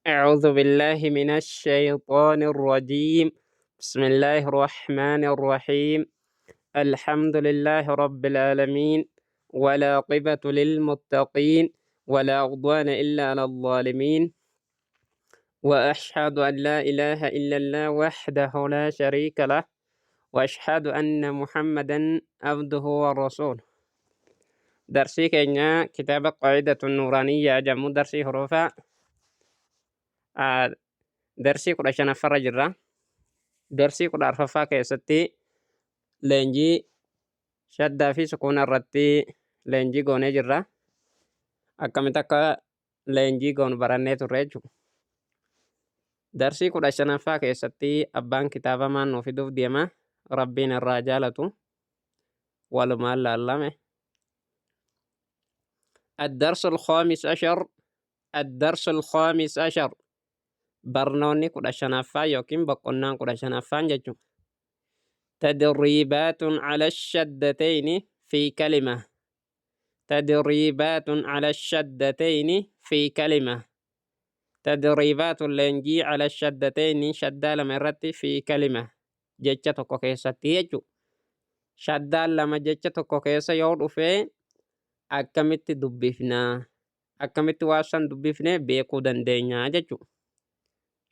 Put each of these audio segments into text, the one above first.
أعوذ بالله من الشيطان الرجيم. بسم الله الرحمن الرحيم. الحمد لله رب العالمين، والعاقبة للمتقين، ولا عدوان إلا على الظالمين، وأشهد أن لا إله إلا الله وحده لا شريك له، وأشهد أن محمدا عبده ورسوله. درسي كينيا كتاب قاعدة النورانية جمع درسي حروفا درسي 15ffaa jirra. Darsii 14ffaa keessatti leenjii shaddaa fi sukuuna irratti leenjii goonee jirra. Akkamitti akka leenjii goonu barannee turre jechuudha. Darsii 15ffaa keessatti abbaan kitaaba maal nuu fiduuf deema? Rabbiin irraa jaalatu walumaan laallame. الدرس الخامس عشر، الدرس الخامس عشر، barnoonni 15ffaa yookiin boqonnaan 15ffaan jechuudha. تدريبات على الشدتين في كلمة، تدريبات على الشدتين في كلمة، تدريبات leenjii على الشدتين shaddaa lama irratti في كلمة jecha tokko keessatti jechuudha. Shaddaan lama jecha tokko keessa yoo dhufe akkamitti dubbifnaa? Akkamitti waan san dubbifnee beekuu dandeenya jechuudha.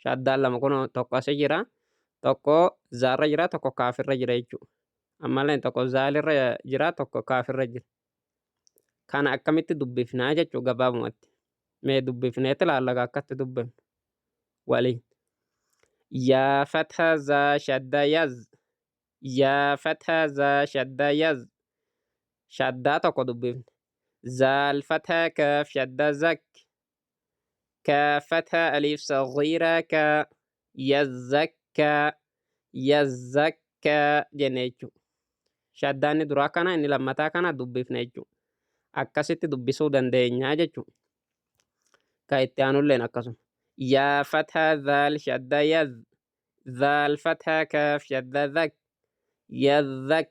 Shaddaan lama kun tokko asi jira, tokko zaarra jira, tokko kaafirra jira jechuudha. Ammallee tokko zaalirra jira, tokko kaafirra jira. Kana akkamitti dubbifnaa jechuudha gabaabumatti. Mee dubbifneetti ilaalla akkatti dubbifnu waliin. Yaa fatha zaa shadda yaz. Yaa fatha zaa shadda yaz. Shaddaa tokko dubbifne. Zaal fatha kaaf shadda zak. Kaaf fatha alif saghiira ka. Yazzakka. Yazzakka jenne jechuudha. Shaddaan inni duraa kana, inni lammataa kana dubbifne jechuudha. Akkasitti dubbisuu dandeenya jechuudha. Ka itti aanulleen akkasuma. Yaa fatha zaal shadda yaz. Zaal fatha kaaf shadda zak. Yazzak.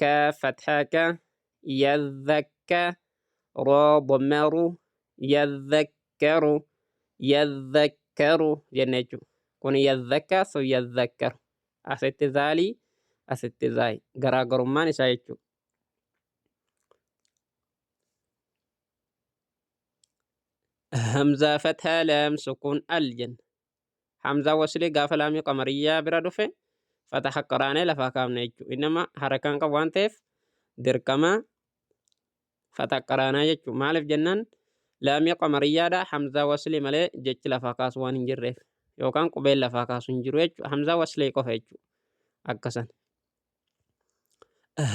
Kaaf fatha ka. Yazzakka. Raa dammaru. Yazzakkaru. Yazzakkaru jenne jechuudha. Kun yazzakka, sun yazzakkaru. Asitti zaalii, asitti zaayi. Garaagarummaan isaa jechuudha. Hamzaa fathaa laam sukuun al jenna. Hamzaa waslii gaafa laamii qamariyyaa bira dhufe fataha qaraanee lafaa kaafne jechuudha. Innama harakaan qabu waan ta'eef dirqama fataha qaraanaa jechuudha. Maaliif jennaan laamii qamariyyaadha hamzaa waslii malee jechi lafaa kaasu waan hin jirreef yookaan qubeen lafaa kaasu hin jiru jechuudha. Hamzaa waslii qofa jechuudha. Akkasan.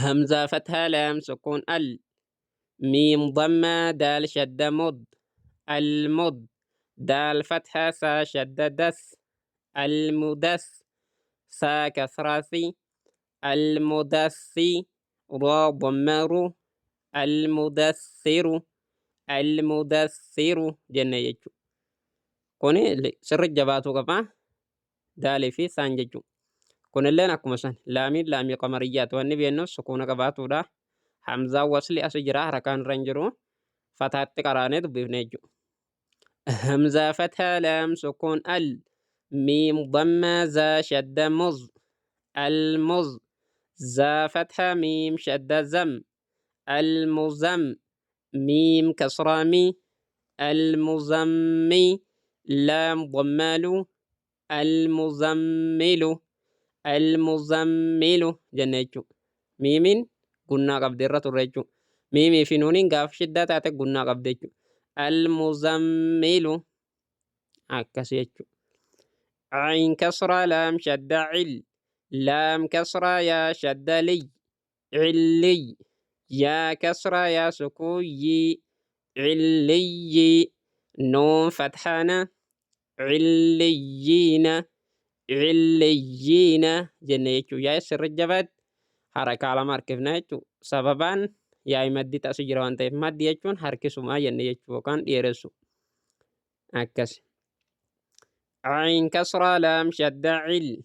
Hamzaa fathaa laam sukuun al. Miim damma daal shadda mud. Al mud. Daal fatha saa shadda das. Al mudas. Saa kasraa si. Al mudassi. Raa damma ru. Al mudassiru. Al mudassiru jenne jechuudha. Kuni sirri jabaatuu qaba. Daalii fi saan jechuudha. Kunilleen akkuma san laamiin laamii qamariyyaati wanni beeknu sukuuna qabaatuudha. Hamzaan wasli asi jira, harakaan irra hin jiru. Fataatti qaraanee dubbifne jechuudha. Hamzaa fathaa laam sukuun al. Miim damma zaa shadda muz. Al muz. Zaa fathaa miim shadda zam. Al muzam. Miim kasraa mi. Al muzammi. Laam damma lu. Al muzammilu. Al muzammilu jenne jechuudha. Miimiin gunnaa qabdi irra turre jechuudha. Miimii fi nuuniin gaafa shiddaa taate gunnaa qabdi jechuudha. Al muzammilu akkas jechuudha. Ayin kasraa laam shadda cil. Laam kasraa yaa shadda liy. Cilliy. Yaa kasraa yaa sukuuyyi. Cilliyyi. Nuun fathaana. Cilliyyiina. Cilliyyiina jenne jechuudha. Yaa'ii sirri jabaatti harakaa lama harkifna jechuudha. Sababaan yaa'ii maddi taasisu jira waan ta'eef, maddi jechuun harkisumaa jenne jechuudha yookaan dheeressu. Akkas. Ayin kasraa laam shadda cil.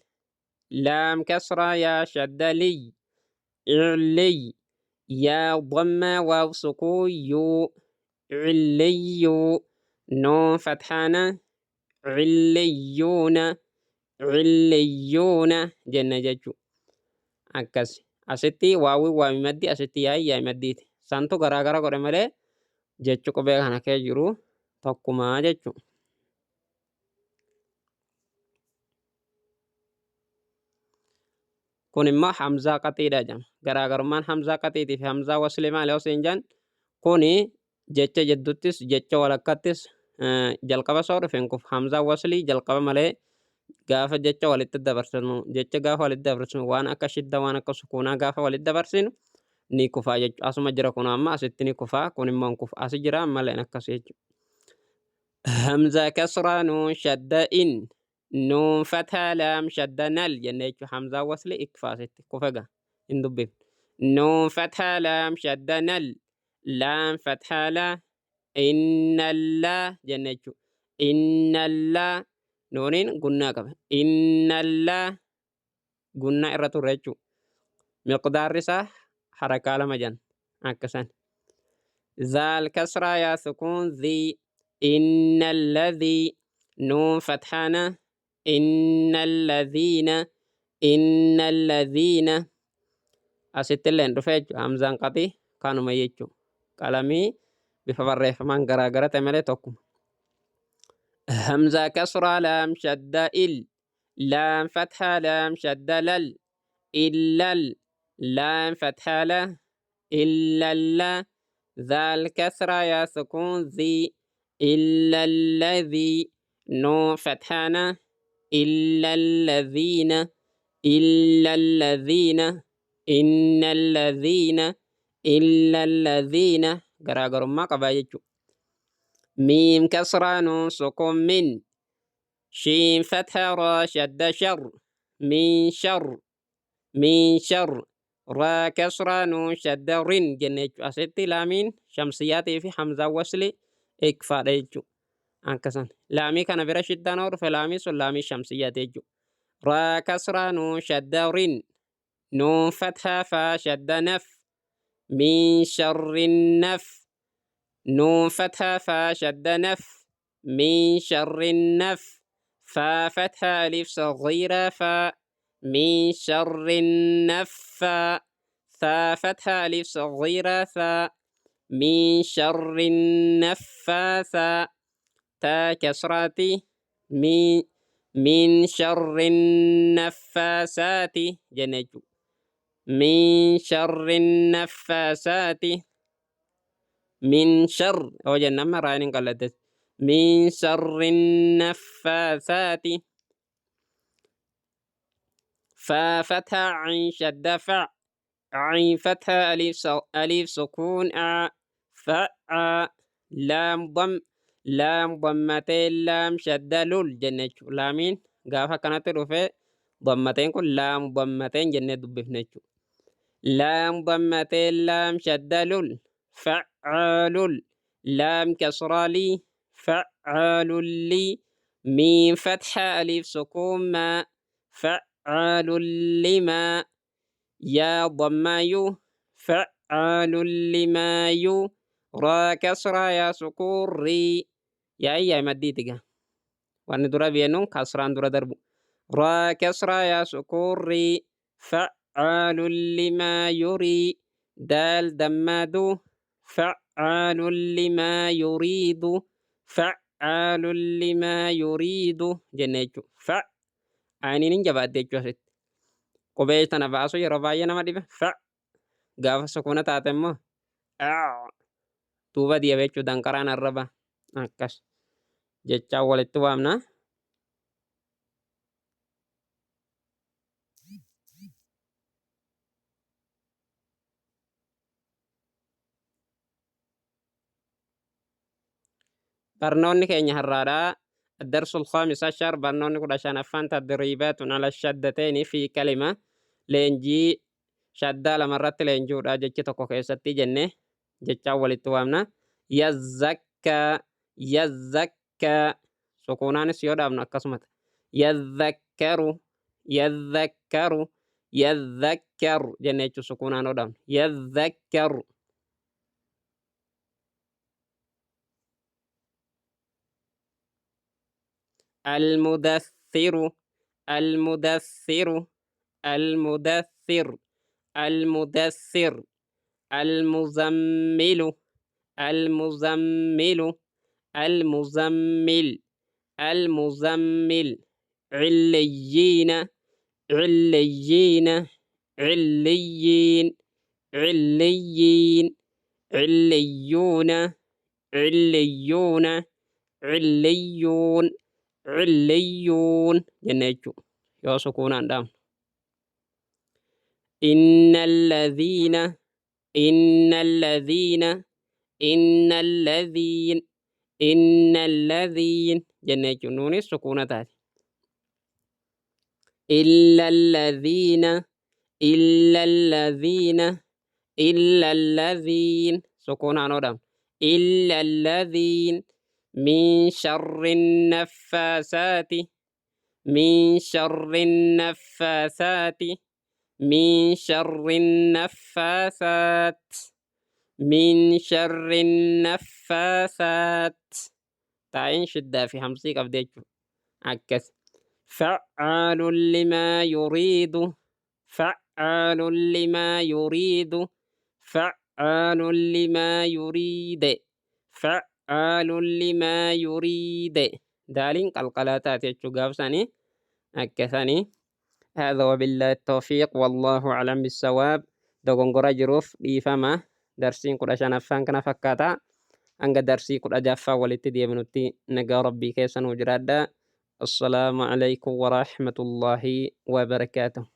Laam kasraa yaa shadda liy. Icliy. Yaa damma waaw sukuuyyuu. Cilliyyuu. Nuun fathaana. Cilliyuuna cilliyuuna jenna jechuudha. Akkas asitti waawwi waami maddi asitti yaa'i yaa'i maddiiti. Santu garaagara godhe malee jechi qubee kana kee jiru tokkumaa jechuudha. Kun immoo hamzaa qaxiidha jedhama. Garaagarummaan hamzaa qaxiitii fi hamzaa waslii maali osoo hin jedhan kuni jecha jedduttis jecha walakkattis jalqaba soo dhufe hin kufu. Hamzaa waslii jalqaba malee gaafa jecha walitti dabarsinu jecha gaafa walitti dabarsinu waan akka shidda waan akka sukuunaa gaafa walitti dabarsinu ni kufaa jechuudha. Asuma jira kun amma asitti ni kufaa kun immoo hin kufu. Asi jira ammallee akkas jechuudha. Hamzaa kasraa nuun shadda in nuun fathaa laam shadda nal jenne jechuudha. Hamzaa wasli ikfaa asitti kufe gaa hin dubbifne. Nuun fathaa laam shadda nal laam fathaa laa innallaa jenne jechuudha. Innallaa nuuniin gunnaa qaba. Innallaa gunnaa irra turre jechuudha. Miqdaarri isaa harakaa lama jenna akkasan. Zaal kasraa yaa sukuun zii innalladhii nuun fathaana innalladhiina innalladhiina asitti illee hin dhufe jechuudha. Hamzaan qaxii kanuma jechuudha. Qalamii bifa barreeffamaan garaagara ta'e malee tokkuma. Hamzaa kasraa laam shadda il laam fathaa laam shadda lal illal laam fathaa la illalla zaal kasraa yaa sukuun zii illalladhii nuun fathaana illalladhiina illalladhiina innalladhiina illalladhiina garaagarummaa qabaa jechuudha. Miim kasraa nuun sukuun min shiin fatha raa shadda shar min shar min shar raa kasraa nuun shadda rin jenne jechuudha. Asitti laamiin shamsiyyaatii fi hamzaa wasli ikfaadha jechuudha. Akkasan laamii kana bira shiddaan yoo dhufe laamii sun laamii shamsiyyaati jechuudha. Raa kasraa nuun shadda rin nuun fathaa faa shadda naf min sharri naf nuun fathaa faa shadda naf min sharri naf faa fathaa alif sagiira faa min sharri naffaa thaa fathaa alif sagiira thaa min sharri naffaasaa taa kasraati min min sharri naffaasaati jenna jechuudha. Min sharri naffaasaati min shar yoo jenna amma raayin hin qal'attes min sharri naffaasaati faa fathaa cayn shadda fa cayn fathaa alif alif sukuun a fa a laam dam laam dammatee laam shadda lul jenne jechuudha. Laamiin gaafa akkanatti dhufe dammateen kun laam dammateen jennee dubbifne jechuudha. Laam dammatee laam shadda lul fa'aalul laam kasraa lii fa'aalul lii miim fatha alif sukuun maa fa'aalul limaa yaa dammaa yu fa'aalul limaa yu raa kasraa yaa sukuun rii yaa yaa maddiiti gaa wanni dura beenuun kasraan dura darbu raa kasraa yaa sukuun rii fa'aalun limaa yurii daal dammaa du fa'aalun limaa yuriidu fa'aalun limaa yuriidu jenne jechuudha. Fa ayiniin hin jabaadde jechuudha asitti. Qubee tana baasu yeroo baay'ee nama dhiba. Fa gaafa sukuuna taate immoo a duuba deebi'a jechuudha danqaraan arraba akkas jechaan walitti waamna. Barnoonni keenya har'aadha. الدرس الخامس عشر barnoonni kudha shanaffaan tadriibaatun ala shaddateeni fi kalima leenjii shaddaa lamarratti leenjuudha jechi tokko keessatti jenne jechaan walitti waamna. Yazzakka yazzakka sukuunaanis yoo dhaabnu akkasumata. Yazzakkaru yazzakkaru yazzakkaru jenne jechuun sukuunaan yoo dhaabnu. Yazzakkaru. Almudathiru, almudathiru, almudathir, almudathir, almuzammilu, almuzammilu, almuzammil, almuzammil, cillayyiina, cillayyiina, cillayyiin, cillayyiin, cillayyuuna, cillayyuuna, cillayyuun, cillayyuun jenna jechuudha yoo sukuunaan dhaamnu. Inna alladhiina, inna alladhiina, inna alladhiin, inna alladhiin jenna jechuudha. Nuunis sukuuna taati. Illa alladhiina, illa alladhiina, illa alladhiin sukuunaan odhamu. Illa alladhiin min sharri naffaasaati, min sharri naffaasaati, min sharri naffaasaat, min sharri naffaasaat. Taa'iin shiddaa fi hamsii qabdi jechuudha. Akkas. Facaalun limaa yuriidu, facaalun limaa yuriidu, facaalun limaa yuriide, facaalun limaa yuriide. Daaliin qalqalaa taate jechuu gaafsanii akkasanii. هذا وبالله التوفيق والله أعلم بالصواب. Dogongora jiruuf dhiifama. Darsiin 15ffaan kana fakkaata. Hanga darsii 16ffaa walitti deebinutti nagaa rabbii keessa nuu jiraadha. Assalaamu alaikum warahmatullaahi wabarakaatuh.